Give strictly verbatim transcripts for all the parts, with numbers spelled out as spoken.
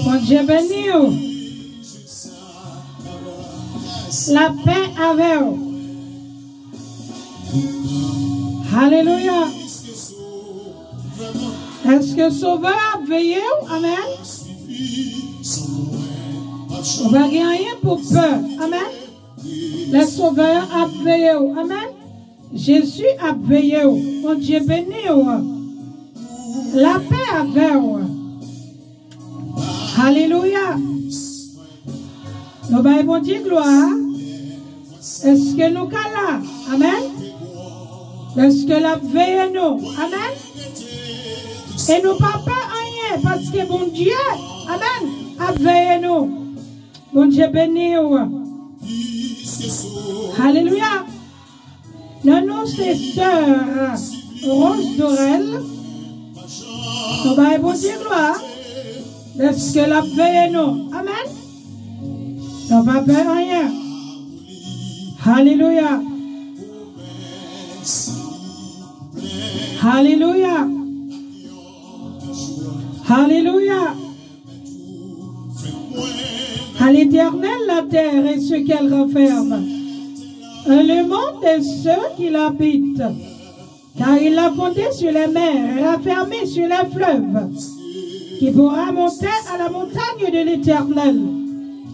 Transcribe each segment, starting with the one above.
Bondye beni w. Lapè avè w. Alelouya. Èske Sovè a ap veye w? Amèn. Ou pa gen anyen pou pè. Amèn. Lè Sovè a ap veye w. Amèn. Jezi ap veye w. Bondye beni w. Lapè avè w. Alelouya. Nou bay Bondye glwa. Èske nou ka la? Amèn. Èske l ap veye nou? Amèn. E nou pa pè anyen, paske Bondye, amèn, ap veye nou. Bondye beni w. Alelouya. Nan non se sè Rose Dorel. Nou bay Bondye glwa. Dèske l ap veye nou. Amèn. Nou pa pè anyen. Alelouya. Alelouya. Alelouya. À l'Éternel la terre et ce qu'elle renferme, et le monde et ceux qui l'habitent. Car il l'a fondée sur les mers et l'a fermée sur les fleuves. Qui pourra monter à la montagne de l'Éternel,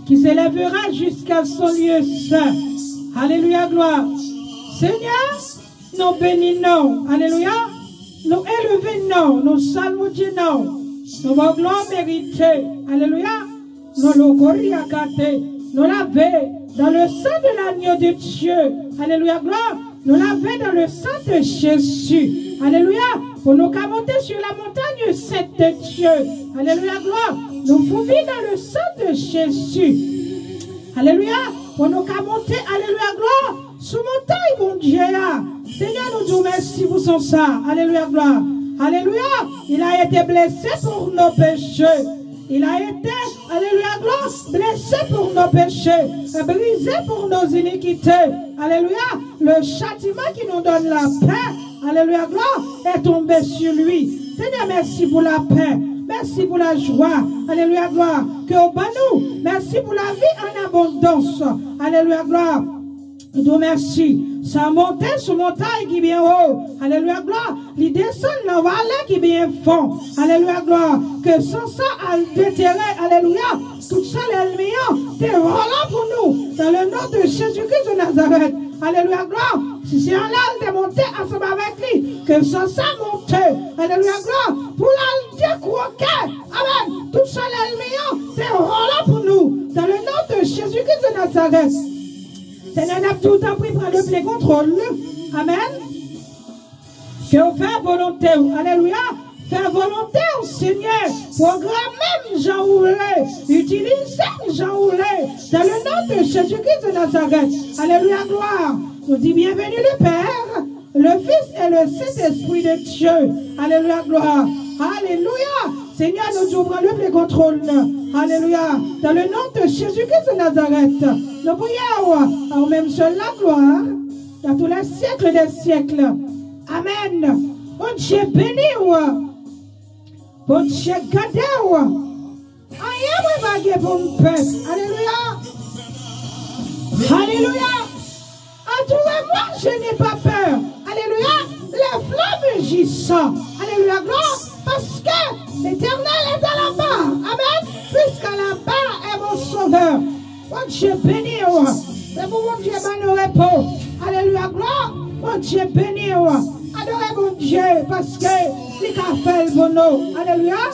qui s'élèvera jusqu'à son lieu saint? Alelouya, glwa. Senyè, nou beni non w. Alelouya. Nou elve non w. Nou salmodye non w. Nou ba w glwa merite. Alelouya. Nou lokoryakate. Nou lave dans le sang de l'agneau de Dieu. Alelouya, glwa. Nou lave dans le sang de Jésus. Alelouya. Pou nou ka monte sur la montagne sainte de Dieu. Alelouya, glwa. Nou foubi dans le sang de Jésus. Alelouya. Pou nou ka monte, alelouya, glwa, sou montay Bondye a. Senyè, nou di w mèsi pou san sa. Alelouya, glwa. Alelouya. Il a été blessé pour nos péchés. Il a été, alelouya, glwa, blessé pour nos péchés, et brisé pour nos iniquités. Alelouya. Le châtiment qui nous donne la paix, alelouya, glwa, est tombé sur lui. Senyè, mèsi pou lapè. Mèsi pou lajwa. Alelouya, glwa. Ke w ban nou. Mèsi pou lavi an abondans. Alelouya, glwa. Nou di w mèsi. Sa monte sou montay ki byen wo. Alelouya, glwa. Li desann nan vale ki byen fon. Alelouya, glwa. Ke san sa al detere, alelouya, tout sa lènmi an te vòlò pou nou. Dans le nom de Jésus-Christ de Nazareth. Alelouya, glwa. Si se anlè l te monte ansanm avèk li, ke san sa monte. Alelouya, glwa. Pou l al dekwoke. Amèn. Tout sa lènmi an te vòlò pou nou. Dans le nom de Jésus-Christ de Nazareth. Senyè, n ap di w tanpri, pran le plen kontwòl. Amèn. Ke w fè volonte w. Alelouya. Fè volonte w, Senyè. Pwograme m jan ou vle. Itilize m jan ou vle. Dans le nom de Jésus-Christ de Nazareth. Alelouya, glwa. Nou di, bienvenue le Père, le Fils et le Saint-Esprit de Dieu. Alelouya, glwa. Alelouya. Senyè, nou di w pran le plen kontwòl. Alelouya. Dans le nom de Jésus-Christ de Nazareth. Nou priye w, à ou même seul la gloire. Dans tous les siècles des siècles. Amèn. Bondye beni w. Bondye gade w. Anyen mwen pa gen pou m pè. Alelouya. Alelouya. Entourez-moi, je n'ai pas peur. Alelouya. Les flammes mugissent. Alelouya. Gloire. Parce que l'Éternel est à la barre. Amèn. Puisqu'à la barre est mon sauveur. Bondye beni w. Se pou Bondye ban nou repo. Alelouya, glwa. Bondye beni w. Adore Bondye paske li ka fè l pou nou. Alelouya.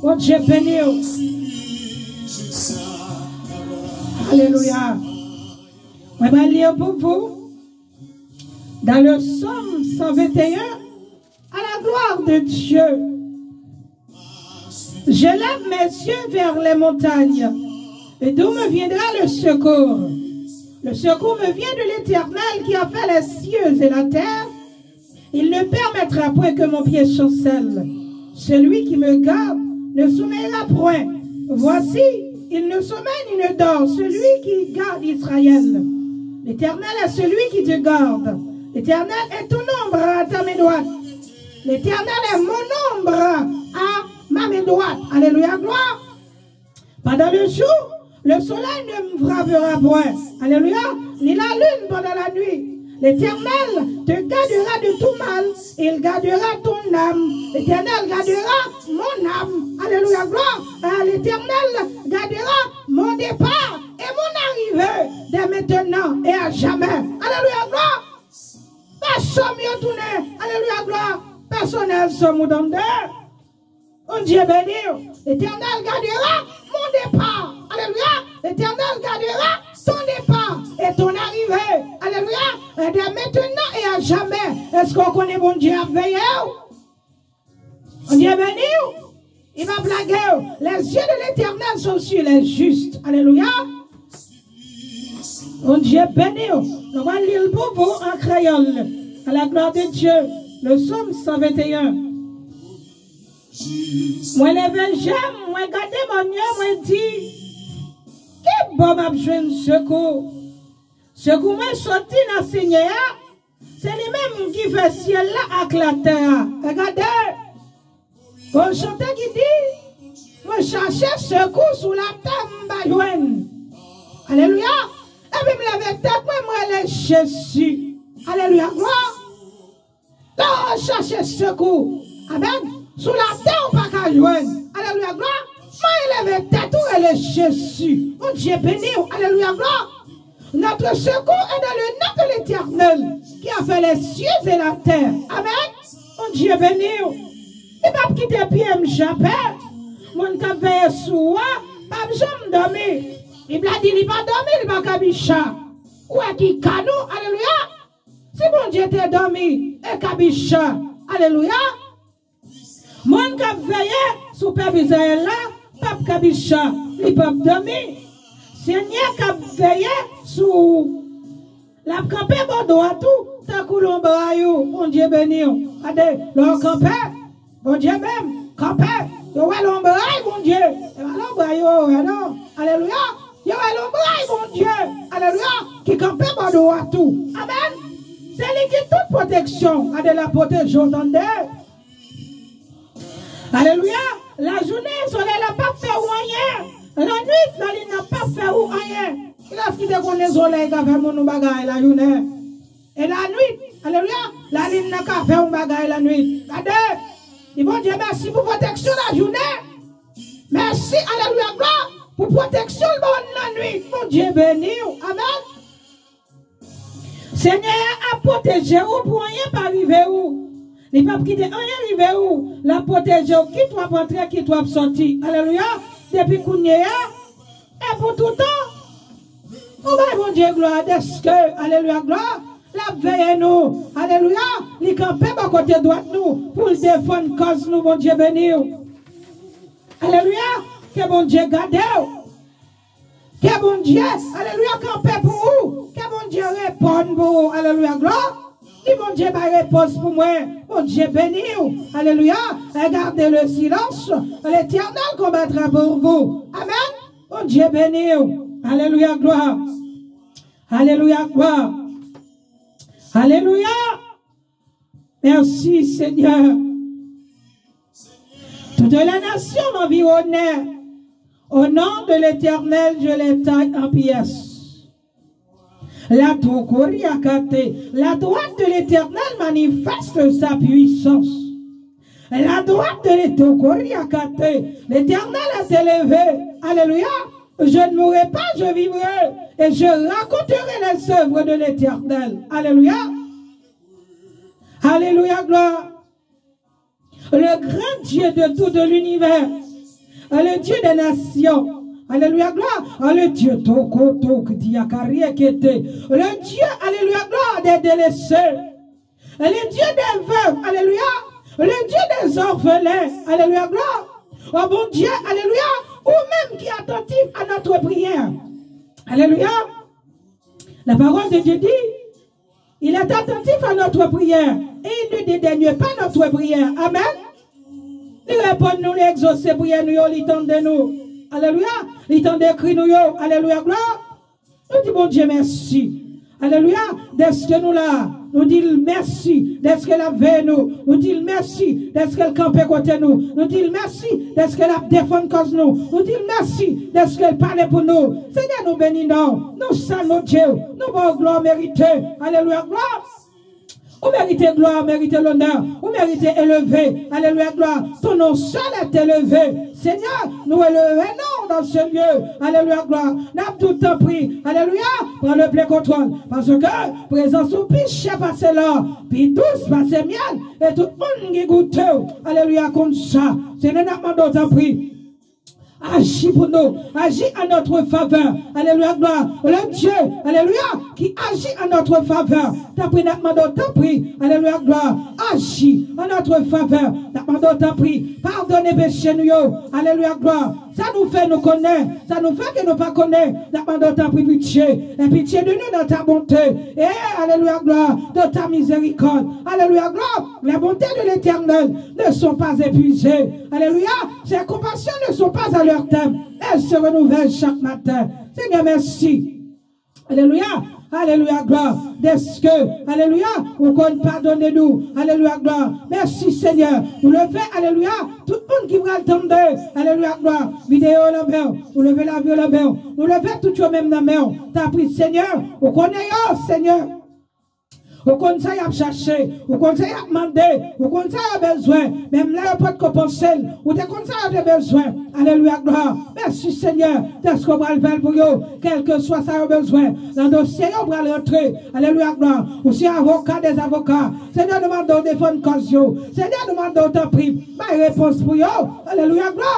Bondye beni w. Alelouya. Mwen va lire pour vous dans le psaume cent vingt et un, à la gloire de Dieu. Je lève mes yeux vers les montagnes. Et d'où me viendra le secours? Le secours me vient de l'Éternel qui a fait les cieux et la terre. Il ne permettra point que mon pied chancelle. Celui qui me garde ne sommeillera point. Voici, il ne sommeille ni ne dort, celui qui garde Israël. L'Éternel est celui qui te garde. L'Éternel est ton ombre à ta main droite. L'Éternel est mon ombre à ma main droite. Alléluia, gloire. Pendant le jour, le soleil ne me frappera point. Alléluia. Ni la lune pendant la nuit. L'Éternel te gardera de tout mal. Il gardera ton âme. L'Éternel gardera mon âme. Alléluia, gloire. Euh, L'Éternel gardera mon départ et mon arrivée dès maintenant et à jamais. Alléluia, gloire. Pè sòm yo tounen. Alléluia, gloire. Pèsonèl sòm ou tande. Bondye beni w. L'Éternel gardera mon départ. Alléluia. L'Éternel gardera ton départ et ton arrivée. Alléluia. Et dès maintenant et à jamais. Èske w konnen Bondye ap veye w? Bondye beni w. Li p ap lage w. Les yeux de l'Éternel sont sur les justes. Alléluia. Bondye beni w. Nou va li l pou vou an kreyòl. À la gloire de Dieu. Le psaume cent vingt et un. Mwen leve je m, mwen gade mòn yo, mwen di, ki bò m ap jwenn sekou? Sekou mwen soti nan Senyè a, se li menm ki fè syèl la ak latè a. E gade, gon chante ki di, mwen chache sekou sou latè m pa jwenn. Alelouya. Epi m leve tèt mwen, mwen rele Jezi. Alelouya, glwa. Lè w chache sekou, amèn, sou latè ou pa ka jwenn. Alelouya, glwa. Mwen leve tèt ou rele Jezi. Bondye beni w. Alelouya, glwa. Notre secours est dans le nom de l'Éternel qui a fait les cieux et la terre. Amen. Bondye beni w. Li p ap kite pye m jape. Moun k ap veye sou ou a p ap janm dòmi. Bib la di li pa dòmi, li pa kabicha. Ou wè ki ka nou, alelouya. Si Bondye te dòmi, e kabicha, alelouya. Moun k ap veye sou pèp Izrayèl la p ap kabicha, li p ap dòmi. Senyè k ap veye sou ou, l ap kanpe bò dwat ou tankou lonbray ou. Bondye beni w. Gade, lè w kanpe, Bondye menm kanpe. Yo wè lonbray Bondye. E pa lonbray yo wè non. Alelouya. Yo wè lonbray Bondye. Alelouya. Ki kanpe bò dwat ou. Amèn. Se li ki tout pwoteksyon. Gade, l ap pwoteje w, tande. Alelouya. Lajounen, solèy la p ap fè ou anyen. Lannwit, lalin nan p ap fè ou anyen. Kilès ki te konnen solèy ka fè moun yon bagay lajounen? E lannwit, alelouya, lalin nan ka fè yon bagay lannwit. Gade, di Bondye mèsi pou pwoteksyon lajounen. Mèsi, alelouya, glwa, pou pwoteksyon l ba w lannwit. Bondye beni w. Amèn. Senyè a ap pwoteje ou pou anyen pa rive ou. Li p ap kite anyen rive ou. L ap pwoteje w, kit w ap antre, kit w ap sòti. Alelouya. Depi kounye a, e pou toutan. Nou bay Bondye glwa dèske, alelouya, glwa, l ap veye nou. Alelouya. Li kanpe bò kote dwat nou pou l defann kòz nou. Bondye beni w. Alelouya. Ke Bondye gade w. Ke Bondye, alelouya, kanpe pou ou. Ke Bondye reponn pou ou. Alelouya, glwa. Di Bondye bay repons pou mwen. Bondye beni w. Alelouya. Et gardez le silence. L'Éternel combattra pour vous. Amen. Bondye beni w. Alelouya, glwa. Alelouya, glwa. Alelouya. Merci, Seigneur. Toutes les nations m'environnaient. Au nom de l'Éternel, je les taille en pièces. La Tokoriakate, la droite de l'Éternel manifeste sa puissance. La droite de l'Étokoriakate, l'Éternel est élevé. Alléluia. Je ne mourrai pas, je vivrai, et je raconterai les œuvres de l'Éternel. Alléluia. Alléluia, gloire. Le grand Dieu de tout l'univers, le Dieu des nations. Alléluia, gloire. Le Dieu Toko Tok Diakariekete. Le Dieu, alléluia, gloire, des délaissés. Le Dieu des veuves, alléluia. Le Dieu des orphelins, alléluia, gloire. Oh Bondye, alléluia. Ou menm ki atantif à notre prière. Alléluia. La parole de Dieu dit, il est attentif à notre prière et il ne dédaigne pas notre prière. Amen. Li reponn nou, li egzose priyè nou yo, li tande nou. Alelouya. Li tande kri nou yo. Alelouya, glwa. Nou di Bondye mèsi. Alelouya, dèske nou la, nou di l mèsi dèske l ap veye nou, nou di l mèsi dèske l kanpe kote nou, nou di l mèsi dèske l ap defann kòz nou, nou di l mèsi dèske l pale pou nou. Senyè, nou beni non w, nou salye w, nou ba w glwa merite. Alelouya, glwa. Ou mérite gloire, ou mérite l'honneur, ou mérite élevé. Alléluia, gloire. Ton nom seul est élevé. Seigneur, nou eleve non w dans ce lieu. Alléluia, gloire. N ap di w tanpri. Alléluia. Pran le plein contrôle. Paske prezans ou pi chè pase lò, pi dous pase myèl, e tout moun ki goute w. Alléluia, konn sa. Senyè, n ap mande w tanpri. Aji pou nou, aji an notre favè. Alelouya, glwa. Le Dieu, alelouya, ki aji an notre favè. Tanpri, n ap mande w, tanpri, alelouya, glwa, aji an notre favè. N ap mande w, tanpri, padone peche nou yo. Alelouya, glwa. Sa nou fè, nou konnen. Sa nou fè ke nou pa konnen, n ap mande w, tanpri, pitye. Aie pitié de nous dans ta bonté. Et, alelouya, glwa, dans ta miséricorde. Alelouya, glwa. Les bontés de l'Éternel ne sont pas épuisées. Alelouya. Ses compassions ne sont pas à leur terme. Elles se renouvellent chaque matin. Senyè, mèsi. Alelouya. Alelouya, glwa. Dèske, alelouya, ou konn padone nou. Alelouya, glwa. Mèsi, Senyè. Ou leve, alelouya, tout moun ki pral tande. Alelouya, glwa. Videyo nan men w. Ou leve lavi yo nan men w. Ou leve tout yo menm nan men w. Tanpri, Senyè, ou konnen yo, Senyè. Ou konn sa y ap chache, ou konn sa y ap mande, ou konn sa yo bezwen. Menm lè yo potko panse l, ou te konn sa yo te bezwen. Alelouya, glwa. Mèsi, Senyè, dèske w pral fè l pou yo, kèlkeswa sa yo bezwen. Nan dosye yo, w pral rantre. Alelouya, glwa. Ou se avoka dè zavoka. Senyè, nou mande w defann kòz yo. Senyè, nou mande w, tanpri, bay repons pou yo. Alelouya, glwa.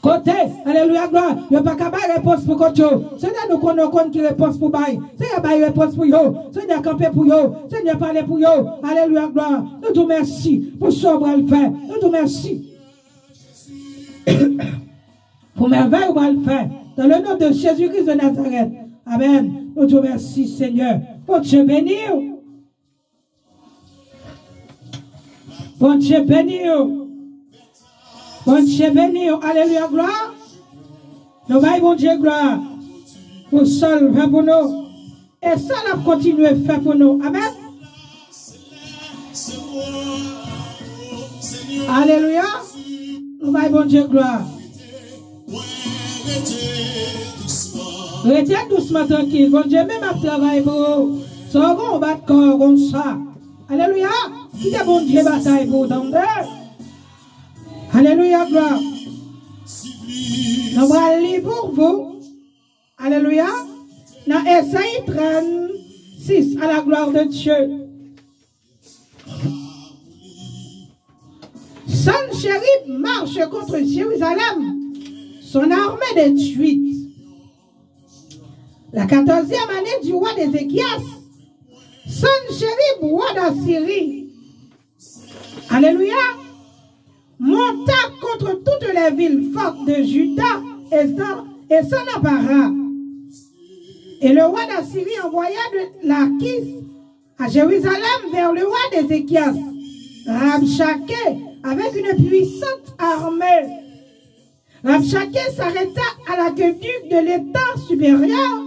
Kote, alelouya, glwa, yo pa ka bay repons pou kont yo. Senyè, nou konnen w konn ki repons pou bay. Senyè, bay repons pou yo. Senyè, kanpe pou yo. Senyè, pale pou yo. Alelouya, glwa. Nou di w mèsi pou sa w pral fè. Nou di w mèsi pou mèvèy ou pral fè. Dans le nom de Jésus-Christ de Nazareth. Amèn. Nou di w mèsi, Senyè. Bondye beni w. Bondye beni w. Bondye beni w. Alelouya, glwa. Nou bay Bondye glwa pou sa l fè pou nou. E sa l ap kontinye fè pou nou. Amèn. Alelouya. Nou bay Bondye glwa. Rete dousman, trankil. Bondye menm ap travay pou ou. Sa w gen w bat kò w konsa. Alelouya. Kite Bondye batay pou w, tande. Alelouya, glwa. Nou pral li pou vou. Alelouya. Nan Esayi trannsis, à la gloire de Dieu. Sanchérib marche contre Jérusalem. Son armée détruite. La quatorzième année du roi d'Ézéchias, Sanchérib, roi d'Assyrie, Alléluia, monta contre toutes les villes fortes de Juda et s'en, et s'en empara. Et le roi d'Assyrie envoya de Lakis à Jérusalem vers le roi d'Ézéchias, Rabchaké, avec une puissante armée. Rabchaké s'arrêta à l'aqueduc de l'étang supérieur,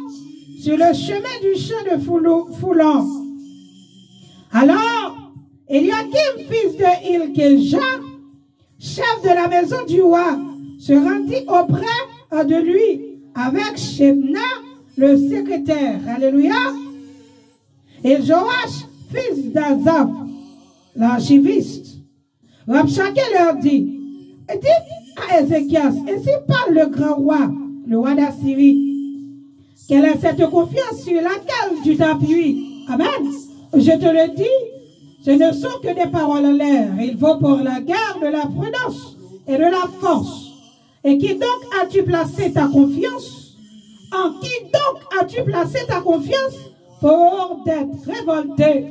sur le chemin du champ de Foulou-, Foulon. Alors, Eliakim, fils de Hilkija, chef de la maison du roi, se rendit auprès de lui avec Shebna, le secrétaire. Alléluia. Et Joach, fils d'Azaph, l'archiviste. Rabchaké leur dit, dites à Ézéchias, ainsi parle le grand roi, le roi d'Assyrie. Quelle est cette confiance sur laquelle tu t'appuies? Amen. Je te le dis, ce ne sont que des paroles en l'air. Il faut pour la guerre de la prudence et de la force. Et qui donc as-tu placé ta confiance? En qui donc as-tu placé ta confiance pour t'être révolté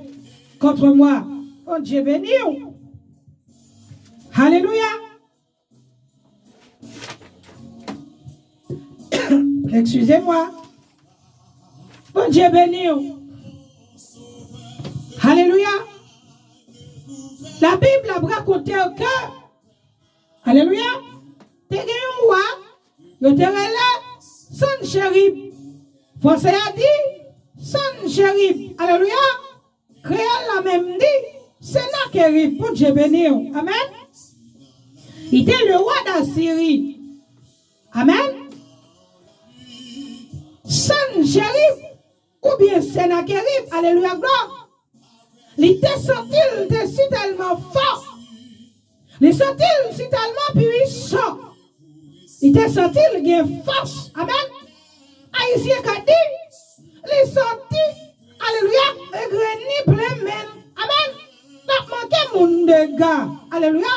contre moi? Bondye beni w. Alelouya. Excusez-moi. Bondye beni w. Alelouya. Labib la ap rakonte w ke, alelouya, te gen yon wa, yo te rele Sanchérib. Fransè a di, San Sennacherib. Alelouya. Kreyòl la menm di Sennacherib. Bondye beni w. Amèn. Li te le wa Dasiri. Amèn. Sennacherib oubyen Sennacherib. Alelouya, glwa. Li te santi l te sitèlman fò. Li santi l sitèlman pwisan. Li te santi l gen fòs. Amèn. Ayisyen ka di, li santi, alelouya, egrenn li plen men l. Amèn. L ap manke moun dega. Alelouya.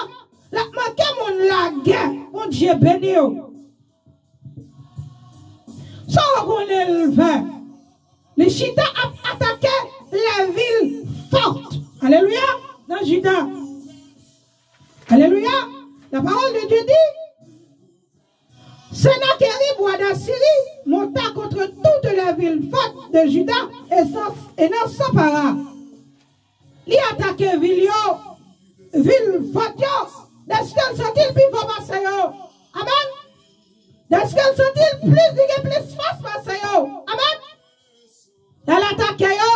L ap manke moun lagè. Bondye beni w. Sa w konnen l fè? Li chita ap atake lè vil fòt. Alelouya. Nan Jida. Alelouya. La parole de Dieu dit, Sennacherib, roi d'Assyrie, monta contre toutes les villes fortes de Juda et s'en- et n'en s'empara. Li atake vil yo, vil fòt yo, dèske l santi l pi fò pase yo. Amèn. Dèske l santi l plis, li gen plis fòs pase yo. Amèn. L al atake yo,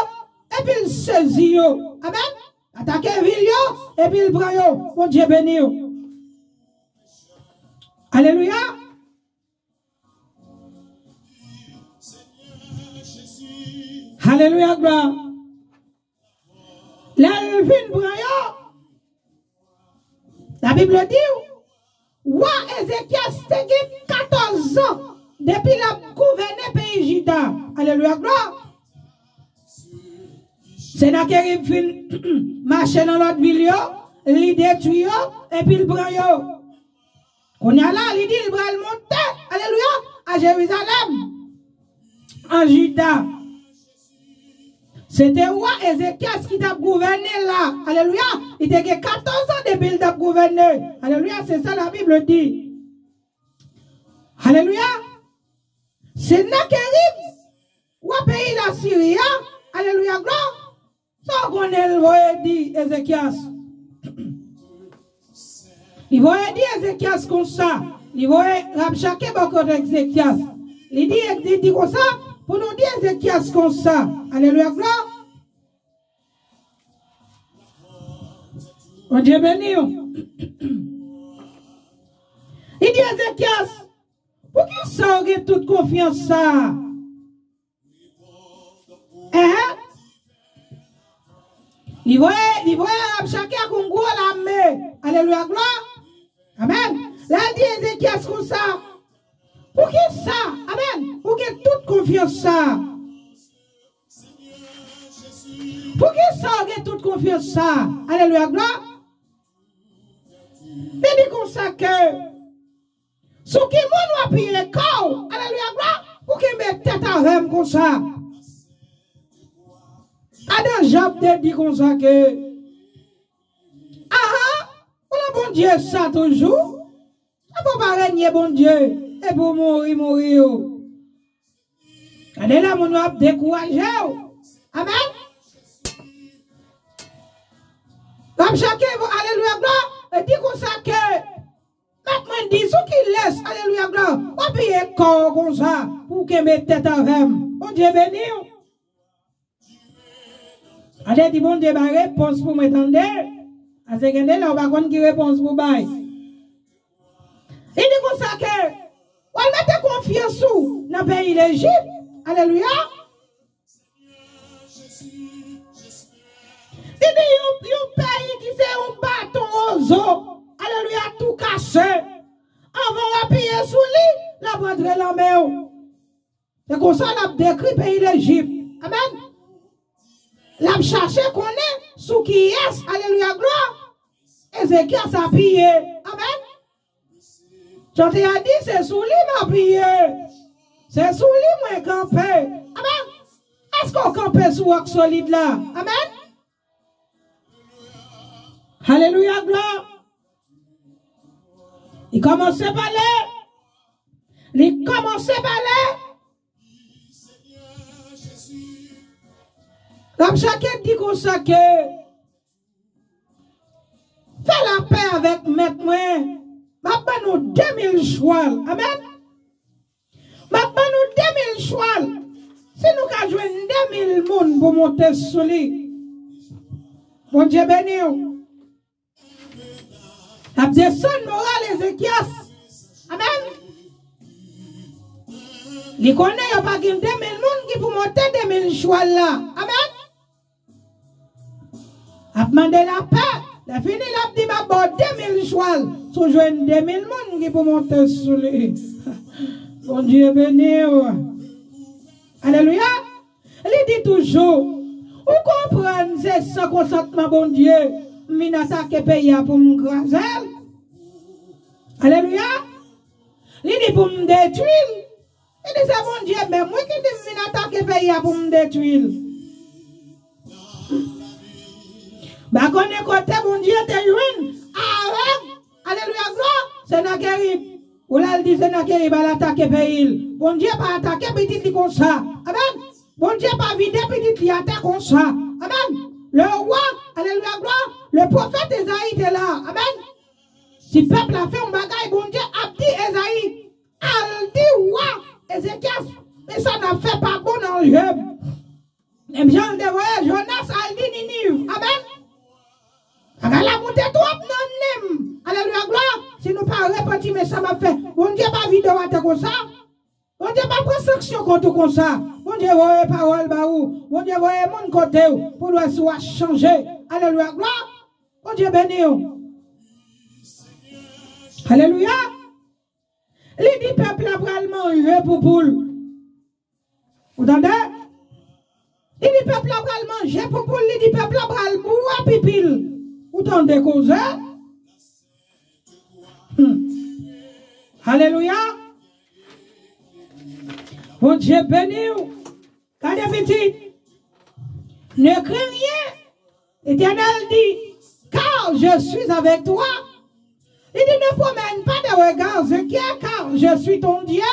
epi l sezi yo. Amèn. Atake vil yo, epi l pran yo. Bondye beni w. Alelouya. Alelouya, glwa. Lè l vin pran yo, Labib di, wa Ezekyas te gen katòz zan depi l ap gouvène peyi Jida. Alelouya, glwa. Senakerib fin mache nan lòt vil yo, li detwi yo, epi l pran yo. Kounye a la, li di l pral monte, alelouya, a Jerizalèm, an Jida. Se te wa Ezekyas ki t ap gouvène la, alelouya. Li te gen katòz zan depi l t ap gouvène, alelouya. Se sa Labib di. Alelouya. Senakerib, wa peyi Lasiri a, alelouya, glwa. Sa w konnen l voye di Ezekyas? Li voye di Ezekyas konsa. Li voye Rabchake bò kote Ezekyas. Li di, li di konsa, pou nou di Ezekyas konsa. Alelouya, glwa. Bondye beni w. Li di Ezekyas, poukisa w gen tout konfyans sa a? Enhen. Li voye, li voye Rabchake ak yon gwo lame. Alelouya, glwa. Amèn. Lè l di Ezekyas konsa, poukisa, amèn, ou gen tout konfyans sa a? Poukisa w gen tout konfyans sa a? Alelouya, glwa. Li di konsa ke, sou ki moun w apiye kò w? Alelouya, glwa. Ou kenbe tèt avè m konsa. Adan Jòb te di konsa ke, aha, ou nan Bondye sa toujou? Sa fò pa renye Bondye, epi w mouri, mouri w. Gade lè moun yo ap dekouraje w. Amèn. Rabchake, alelouya, glwa, e di konsa ke, mèt mwen di, sou kilès, alelouya, glwa, w apiye kò w konsa, pou w kenbe tèt avè m. Bondye beni w. Gade, di Bondye bay repons pou mwen tande. Paske gen de lè w pa konn ki repons pou bay. Li di konsa ke, w al mete konfyans ou nan peyi Lejip. Alelouya. Li di yon, yon peyi ki se yon baton wozo. Alelouya, tou kase. Anvan w apiye sou li, l ap rantre nan men w. Se konsa l ap dekri peyi Lejip. Amèn. L ap chache konnen sou kiyès, alelouya, glwa, Ezekyas apiye. Amèn. Chante a di, se sou li m apiye. Se sou li mwen kanpe. Amèn. Èske w kanpe sou wòk solid la? Amèn. Alelouya, glwa. Li kòmanse pale. Li kòmanse pale. Rabchake di konsa ke, fè lapè avèk mèt mwen. M ap ban nou de mil chwal. Amèn. M ap ban nou de mil chwal. Si nou ka jwenn de mil moun pou monte sou li. Bondye beni w. L ap desann moral Ezekyas. Amèn. Li konnen yo pa gen de mil moun ki pou monte de mil chwal la. Amèn. Ap mande lapè. Lèfini, l ap di, "M ap ba w de mil chwal si w jwenn de mil moun ki pou monte sou li." Bondye beni w. Alelouya. Li di toujou, "Ou konprann se san konsantman Bondye m vin atake peyi a pou m kraze l." Alelouya. Li di, "Pou m detwi l." Li di, "Se Bondye menm, wi, ki di m vin atake peyi a pou m detwi l." M pa konnen kote Bondye te jwenn avèk, alelouya, glwa, Senakerib. Ou la l di Senakerib al atake peyi l. Bondye pa atake pitit li konsa. Amèn. Bondye pa vide pitit li atè konsa. Amèn. Le wa, alelouya, glwa, le pwofèt Ezayi te la. Amèn. Si pèp la fè yon bagay, Bondye ap di Ezayi, "Al di wa Ezekyas, men sa n ap fè pa bon nan je m." Menm jan l te voye Jonas al di Niniv. Amèn. Bagay la moute twòp nan nen m. Alelouya, glwa. Si nou pa repanti, men sa m ap fè. Bondye pa vide w atè konsa. Bondye pa pran sanksyon kont ou konsa. Bondye voye pawòl ba ou. Bondye voye moun kote w pou l wè si w a chanje. Alelouya, glwa. Bondye beni w. Alelouya. Li di pèp la pral manje pou poul. Ou tande? Li di pèp la pral manje pou poul, li di pèp la pral bwè pipi l. Ou tande koze? Hmm. Alelouya. Bondye beni w. Gade pitit. Ne crains rien. L'Éternel dit, car je suis avec toi. Il dit, ne promène pas de regards inquiets, car je suis ton Dieu.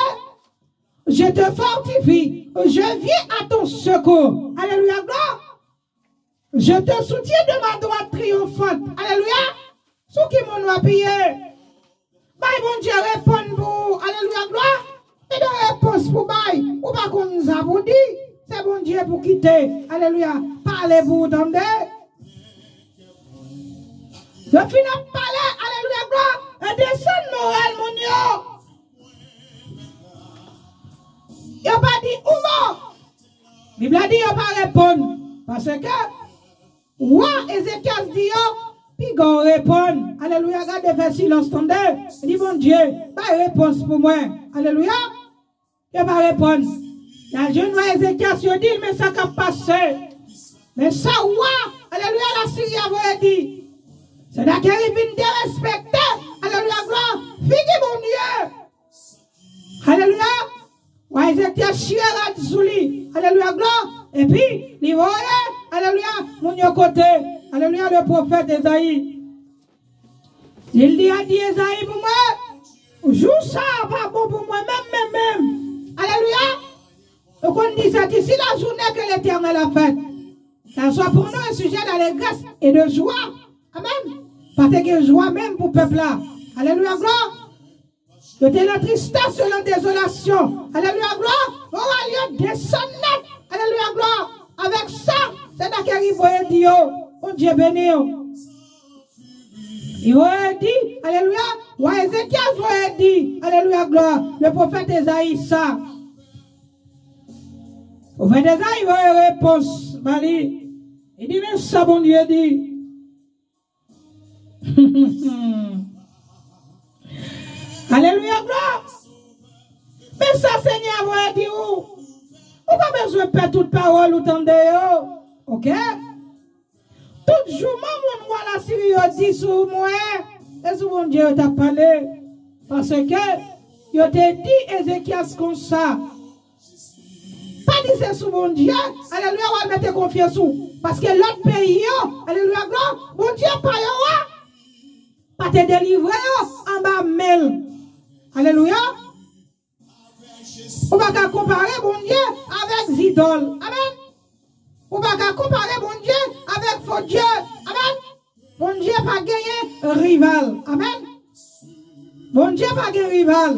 Je te fortifie, je viens à ton secours. Alelouya, glwa. Je te soutiens de ma droite triomphante. Alelouya. Sou ki moun w apiye? Bay Bondye reponn pou ou. Alelouya, glwa. E de repons pou bay. Ou pa konn sa pou di. Se Bondye pou kite. Alelouya. Pale pou ou tande. Yo fin ap pale. Alelouya, glwa. E desann moral moun yo. Yo pa di yon mo. Bib la di yo pa reponn. Paske wa Ezekyas di yo, piga w reponn. Alelouya, gade fè silans tande. Li di Bondye, bay repons pou mwen. Alelouya. Yo pa reponn. Y al jwenn wa Ezekyas, yo di l, men sa k ap pase. Men sa wa, alelouya, Lasiri a voye di. Senakerib vin derespekte, alelouya, glwa, figi Bondye. Alelouya. Wa Ezekyas chire rad sou li. Alelouya, glwa. Epi, li voye, alelouya, moun yo kote. Alelouya, le pwofèt Ezayi. Li di a di Ezayi pou mwen, jou sa a pa bon pou mwen, menm, menm, menm. Alelouya. Ou konn di, c'est ici la journée que l'Éternel a faite. Qu'elle soit pour nous un sujet d'allégresse et de joie. Amèn. Pa te gen jwa menm pou pèp la. Alelouya, glwa. Yo te nan tristès, yo nan dezolasyon. Alelouya, glwa. Moral yo desann nèt. Alelouya, glwa. Avèk sa, Senakerib voye di yo, Bondye beni w. Li voye di, alelouya, wa Ezekyas voye di, alelouya, glwa, le pwofèt Ezayi sa. Pwofèt Ezayi voye repons ba li. Li di, men sa Bondye di. Alelouya, glwa. Men sa Senyè a voye di ou. Ou pa bezwen pè tout pawòl ou tande yo. Oke? Tout jouman moun wa Lasiri yo di sou mwen, e sou Bondye yo t ap pale. Paske yo te di Ezekyas konsa, pa di se sou Bondye, alelouya, w al mete konfyans ou. Paske lòt peyi yo, alelouya, glwa, Bondye pa yo a, pa te delivre yo anba men l. Alelouya. Ou pa ka konpare Bondye avèk zidòl. Amèn. Ou pa ka konpare Bondye avèk fo dye. Amèn. Bondye pa genyen rival. Amèn. Bondye pa gen rival.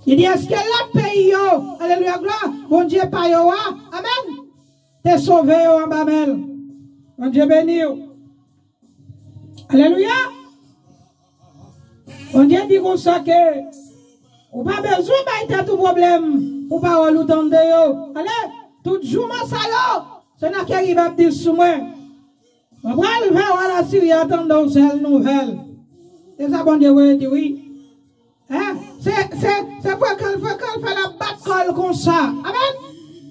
Li di, èske lòt peyi yo, alelouya, glwa, Bondye pa yo a? Amèn. te sove yo anba men l. Bondye beni w. Alelouya. Bondye di konsa ke ou pa bezwen bay tèt ou pwoblèm pou pawòl ou tande yo. Ale, tout jouman sa yo, Senakerib ap di sou mwen. Mwen pral fè wa Lasiri a tande yon sèl nouvèl. Se sa Bondye voye di wi. Hein? Se, se, se frekan l, frekan l fè l ap bat kò l konsa. Amèn.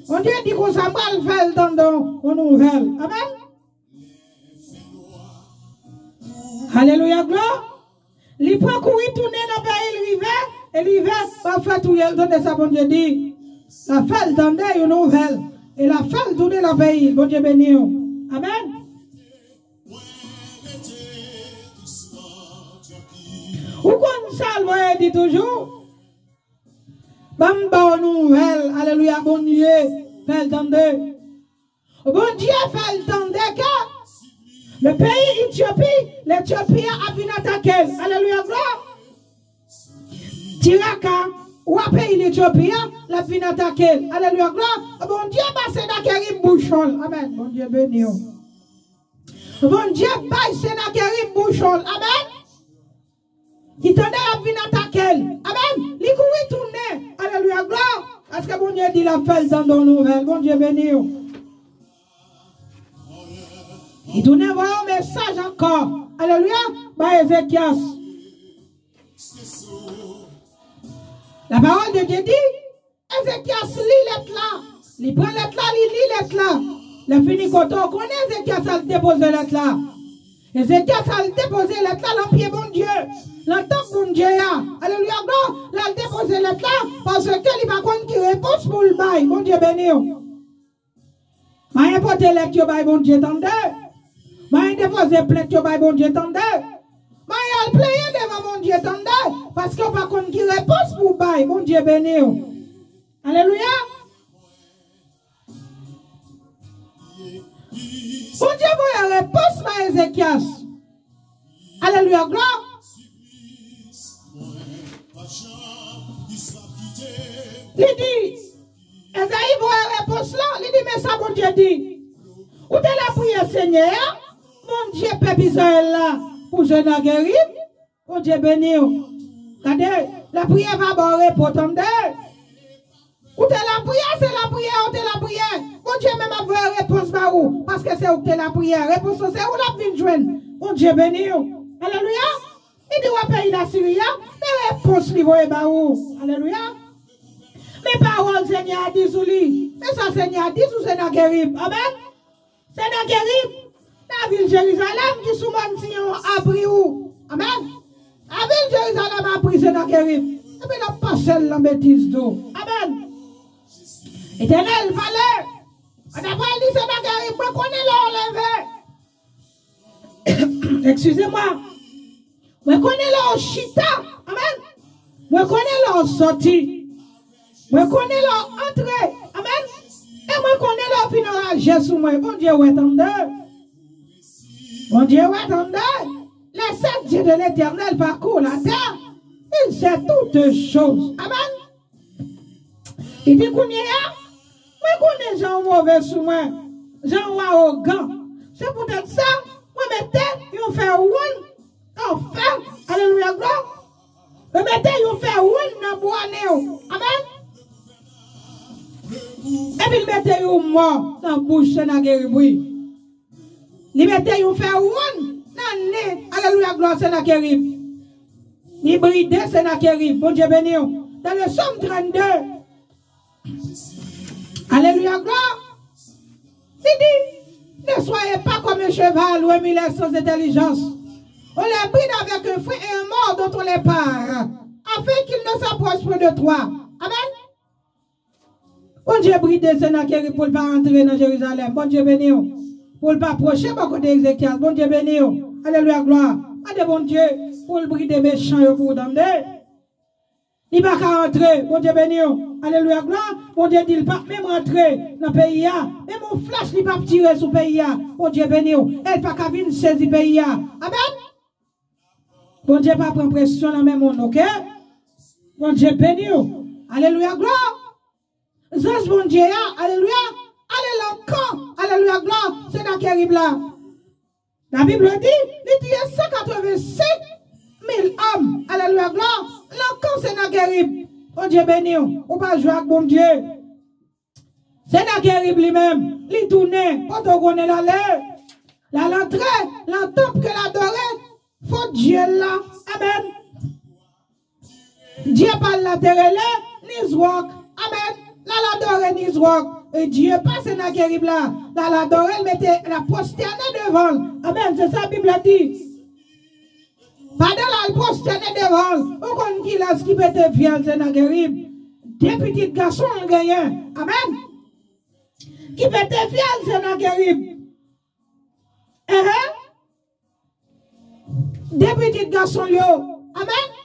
Bondye di konsa, m pral fè l tande yon nouvèl. Amèn. Alelouya, glwa. Li pran kouri tounen nan peyi l rive, e rive, l ap fè touye l, tande sa Bondye di. L ap fè l tande yon nouvèl, e l ap fè l tounen nan peyi l. Bondye beni w. Amèn. Ou konn sa l voye di toujou? Ban m ba w nouvèl, alelouya, Bondye fè l tande. Bondye fè l tande ke le peyi Etyopi, Letyopi a ap vin atake l. Alelouya, glwa. Tiraka, wa peyi Letyopi a, l ap vin atake l. Alelouya, glwa. Bondye ba Senakerib bouchon l. Amèn. Bondye beni w. Bondye bay Senakerib bouchon l. Amèn. Li tande y ap vin atake l. Amèn. Li kouri tounen. Alelouya, glwa. Paske Bondye di l ap fè l tande yon nouvèl. Bondye beni w. Li tounen voye yon mesaj ankò. Alelouya. Bay Ezekyas. La parole de Dieu dit, Ezekyas li lèt la. Li pran lèt la, li li lèt la. Lè fini kote w konnen Ezekyas al depoze lèt la. Ezekyas al depoze lèt la nan pye Bondye. Nan tanp Bondye a. Alelouya, glwa. L al depoze lèt la paske li pa konn ki repons pou l bay. Bondye beni w. Mayen pote lèt yo bay Bondye tande. Mayen depoze plent yo bay Bondye tande. Mayen al plenyen devan Bondye tande. Paske w pa konn ki repons pou w bay. Bondye beni w. Alelouya. Bondye voye repons bay Ezekyas. Alelouya, glwa. Li di, Ezayi voye repons lan, li di, men sa Bondye di. Ou te lapriyè Senyè a, Bondye pèp Izrayèl la, pou Senakerib, Bondye beni w. Gade, lapriyè va ba w repo, tande. Ou te lapriyè, se lapriyè, ou te lapriyè. Bondye menm ap voye repons ba ou, paske se ou ki te lapriyè. Repons lan se ou l ap vin jwenn. Bondye beni w. Alelouya. Li di w a peyi Lasiri a, men repons li voye ba ou. Alelouya. Men pawòl Senyè a di sou li. Men sa Senyè a di sou Senakerib. Amèn. Senakerib, lavil Jerizalèm ki sou mòn Siyon abri ou. Amèn. Lavil Jerizalèm abri Senakerib. Epi l ap pase l nan betiz tou. Amèn. Etènèl pale. Pandan pral di Senakerib, mwen konnen lè w leve. Excusez-moi. Mwen konnen lè w chita. Amèn. Mwen konnen lè w sòti. Mwen konnen lè w antre. Amèn. E mwen konnen lè w fin anraje sou mwen. Bondye wè tande. Bondye wè tande. Les sept yeux de l'Éternel parcourent la terre. Il sait toutes choses. Amèn. Li di kounye a, mwen konnen jan w move sou mwen, jan w awogan. Se poutèt sa, mwen mete yon fè wonn nan fè. Alelouya, glwa. Mwen mete yon fè wonn nan bwa nen w. Amèn. Epi l mete yon mò nan bouch Senakerib, wi. Li mete yon fè wonn nan nen, alelouya, glwa, Senakerib. Li bride Senakerib. Bondye beni w. Dans le psaume trente-deux. Alelouya, glwa. Li di, ne soyez pas comme un cheval ou un mulet sans intelligence. On les bride avec un frein et un mors dont on les pare, afin qu'ils ne s'approchent point de toi. Amen. Bondye bride Senakerib pou l pa antre nan Jerizalèm. Bondye beni w. Pou l pa pwoche bò kote Ezekyas. Bondye beni w. Alelouya, glwa. Mande Bondye pou l bride mechan yo pou w tande. Li pa ka antre. Bondye beni w. Alelouya, glwa. Bondye di l p ap menm antre nan peyi a. Menm yon flèch li p ap tire sou peyi a. Bondye beni w. E l pa ka vin sezi peyi a. Amen. Bondye pa pran presyon nan men moun, oke? Bondye beni w. Alelouya, glwa. Zanj Bondye a, alelouya, ale nan kan Sennakerib la. Labib di, li tiye san katrevensenk mil òm. Alelouya, glwa. Nan kan Sennakerib. Bondye beni w. Ou pa jwe ak Bondye. Sennakerib li menm, li tounen, kote w konnen l ale. L al antre nan tanp ke l adore fo dye l la. Amèn. Dye pa l la te rele Nizwòk. Amèn. L al adore Nizwòk. E dye pa Sennakerib la, l al adore l, mete, l ap pwostène devan l. Amèn. Se sa Bib la di. Pandan l al pwostène devan l, ou konn kilès ki pete fyèl Sennakerib? De pitit gason l genyen. Amèn. Ki pete fyèl Sennakerib? Ehe. De pitit gason l yo. Amèn.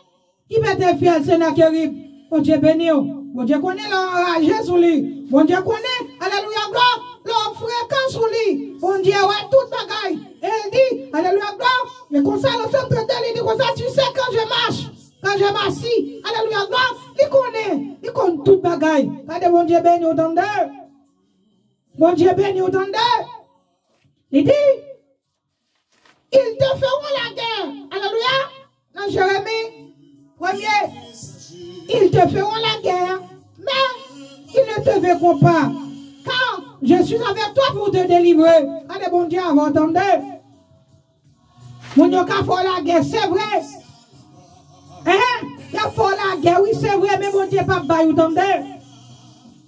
Ki pete fyèl Sennakerib? Bondye beni w. Bondye konnen lè w anraje sou li. Bondye konnen, alelouya, glwa, lè w frekan sou li. Bondye wè tout bagay. E l di, alelouya, glwa, e konsa, nan Sòm trannde, li di konsa, tu sais quand je marche, quand je m'assis, alelouya, glwa, li konnen, li konn tout bagay. Gade, Bondye beni w, tande. Bondye beni w, tande. Li di, ils te feront la guerre. Alelouya. Nan Jeremi premye, ils te feront la guerre, mais ils ne te vaincront pas, car je suis avec toi pour te délivrer. Gade, Bondye avè w, tande. Moun yo ka fè w lagè, se vre. Hein? Y ap fè w lagè, wi, se vre, men Bondye p ap bay ou, tande.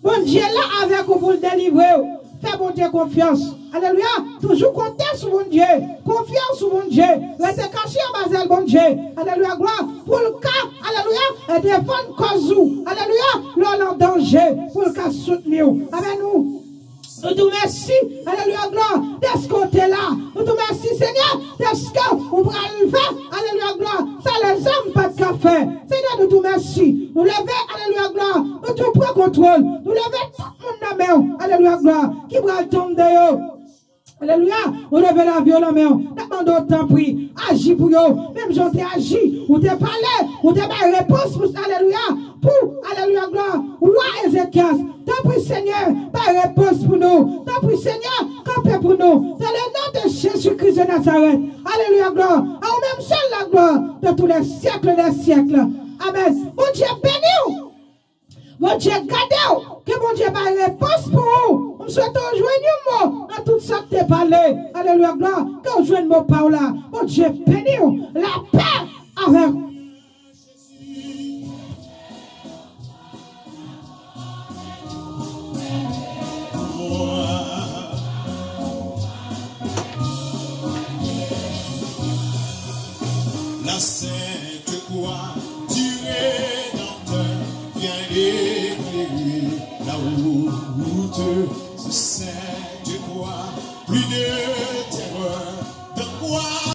Bondye la avèk ou pou l delivre w. Fè Bondye konfyans. Alelouya. Toujou konte sou Bondye. Konfye w sou Bondye. Rete kache anba zèl Bondye. Alelouya, glwa. Pou l ka, alelouya, defann kòz ou. Alelouya. Lè w nan danje, pou l ka soutni w. Amèn. Nou, nou di w mèsi, alelouya, glwa, dèske w te la. Nou di w mèsi, Senyè, dèske ou pral fè, alelouya, glwa, sa lèzòm pa t ka fè. Senyè, nou di w mèsi. Nou leve, alelouya, glwa, nou di w pran kontwòl. Nou leve tout moun nan men w, alelouya, glwa, ki pral tonbe yo. Alelouya, nou leve lavi yo nan men w. N ap mande w, tanpri, aji pou yo. Menm jan w te aji, ou te pale, ou te bay repons pou, alelouya, pou, alelouya, glwa, wa Ezekyas. Tanpri, Senyè, bay repons pou nou. Tanpri, Senyè, kanpe pou nou. Dans le nom de Jésus-Christ de Nazareth. Alelouya, glwa. A ou menm sèl la glwa de tous les siècles des siècles. Amèn. Bondye beni w. Bondye gade w. Ke Bondye bay repons pou ou. M swete w jwenn yon mo nan tout sa k te pale. Alelouya, glwa. Ke w jwenn mo pa w la. Bondye beni w. Lapè avèk ou. La sainte croix du Rédempteur vient éclairer la route. Sainte croix, plus de terreur, de quoi